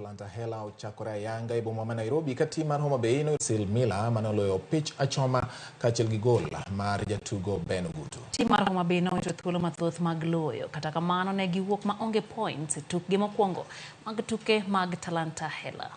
Talanta Hela ochakore ayanga e boma ma Nairobi ka tim mar Homa Bay no Sil Miller mane oloyo opich achoma kaachiel gi gol mar jatugo Ben Ogutu. Tim mar Homa Bay nowito thuolo mathoth mag loyo, kata kamano ne giwuok maonge points e tukgi mokwongo mag tuke mag Talanta Hela.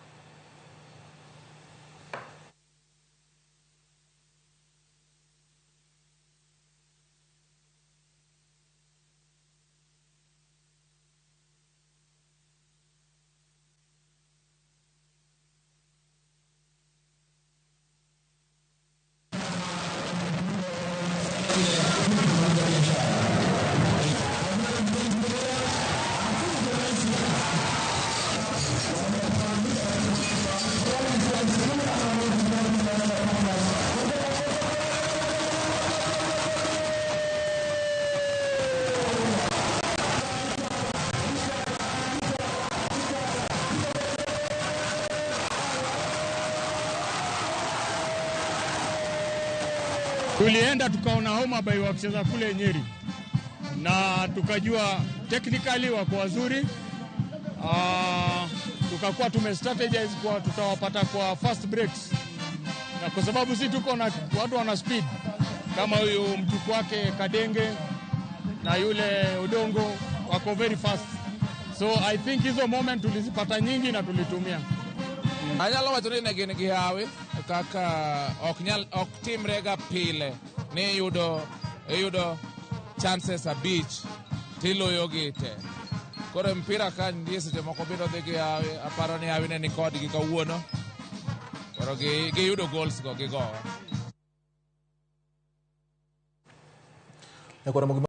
Tulienda tukaona Homa Bay wakicheza kule Nyeri na tukajua technically wako wazuri. Tukakuwa tume strategize kwa tutawapata kwa fast breaks, na kwa sababu si tuko na watu wana speed kama huyu mtuku wake Kadenge na yule Odongo wako very fast, so I think hizo moment tulizipata nyingi na tulitumia. Anyalo wacho ni ne gin gi hawi kaka ok nyal ok timrega pile ni iyudo chances abich tiloyo gi te. Koro mpira ka nitie seche moko biro dhi gi hawi, aparo ni hawi ne ni kodgi kawuono. Koro giyudo goals go gigowa. Nyakwara.